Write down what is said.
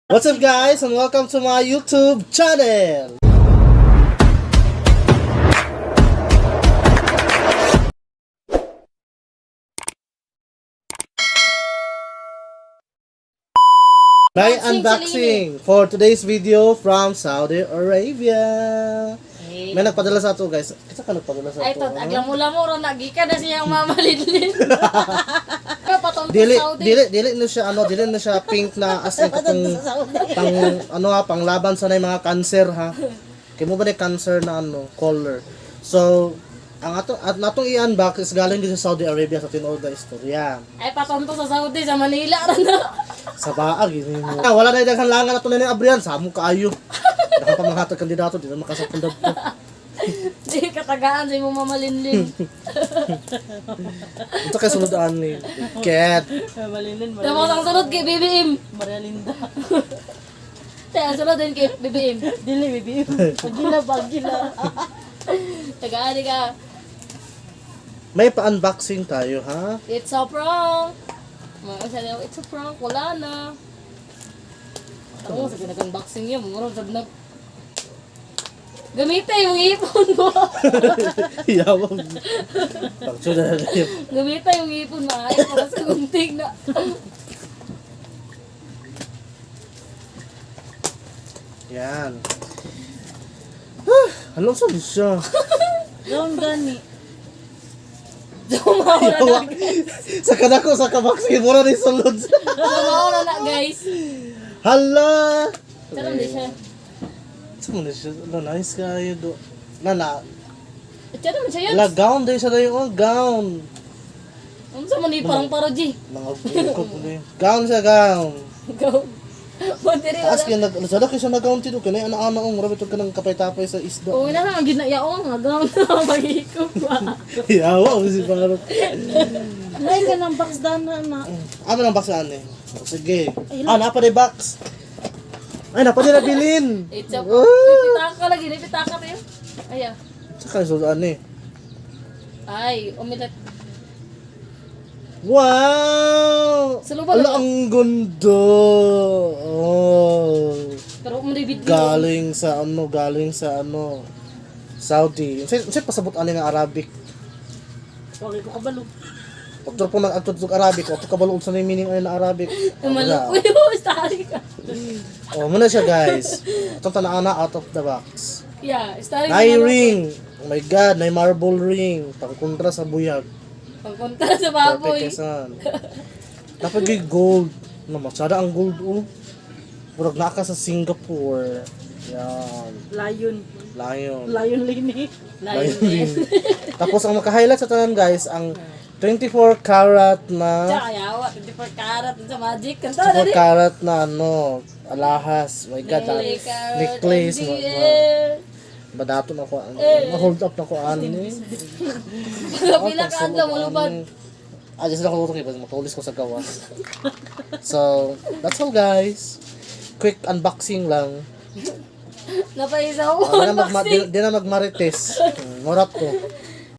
What's up, guys, and welcome to my YouTube channel! May Unboxing. Unboxing for today's video from Saudi Arabia. Hey. May nagpadala sa ato, guys. Kinsa ka nagpadala sa Ay, ato? tot, aglamu-lamo ron nagika na siyang mama Lidlin. Patong Dili Saudi. dili na siya ano, dili na siya pink na as in katong pang ano ha, panglaban sa na yung mga cancer ha. Kay mo ba ni cancer na ano, color. So, ang ato at natong i-unbox is galing din sa Saudi Arabia sa tinuod na istorya. Ay, patonto sa Saudi, sa Manila ron na. Sa baag ini mo. Ah, wala na daghan langan ato na ni Abrian, sa mo kaayo. Daghan pa mga hatag kandidato di na makasapon dabto. Di katagaan sa imong mama Linlin. Ito kay sulod ani. Ket. Malilin, Tapos ang sunod kay BBM. Maria Linda. Te, ang sunod din kay BBM. Dili, baby. Pagila, pagila. Tagaan di ka. May pa-unboxing tayo ha. It's a prank. Mga sabi ako, it's a prank. Wala na. Ako, sa ginag-unboxing yun. Murag sad na. Gamitin yung ipon mo. Yawag. Pagsuda na yun. Gamitin yung ipon mo. Ay, para sa gunting na. Yan. Ah, ano sa siya? Yung gani. Tumawa na Yawa. Sa kanako sa kaboxing mura ni sulod. Tumawa na, guys. Hala. Sarap di siya. Sa mo na siya? Hala, nice kayo do. Na na. Tsara man siya yun. Hala, gown din siya dayon. Oh, gown. Ano sa man parang parody. Mga bukod mo na yun. Gown siya, gown. Go. Mandiri Taas wala. kaya nag sada kay siya na gown tito kay ana-ana ang mura bitog ka ng kapay-tapay sa isda. Oo na ang ginayaong nga gown na mag-ikop pa. Yawa si Parok. Ay, ka ng box dana na. Ano nang box ani? Oh, sige. Ah, napa di box. Ay, napa di nabilin. It's a Ah! Ipitaka lagi, ipitaka tayo. Ay, ah. Saka sulod ani. Ay, umilat. Wow! Sa lubang Ala, na- ang ganda! Oh. Pero umay video. Galing sa ano, galing sa ano, Saudi. Unsay pasabot ani nga Arabic? Okay ko kabalo. Pagtur po nag adto og Arabic, o kabalo unsa na yung meaning ani na Arabic. Tumalok ko yun. Starry ka. Oh, muna siya, guys. Atong tan-aw na out of the box. Yeah, starry. Nay ring. Oh my God, nay marble ring. Pangkontra sa buyag. Pagpunta sa baboy. Perfect kaysan. Dapat gyud gold. No, masada ang gold oh. Murag naa ka sa Singapore. Yan. Lion. Lion. Lion lini. Lion. Lion. Tapos ang maka-highlight sa tanan, guys, ang 24 karat na Tsaka yawa, 24 karat sa magic. Kanta 24 na karat na ano, alahas. My God, ah, necklace. Badato na ko ano. Ma-hold up na ko ani. Pila ka adlaw mulubad. Ah, just lang ko kay matulis ko sa gawas. So, that's all, guys. Quick unboxing lang. Napaisaw ko. Ah, di na magmarites. Murap to.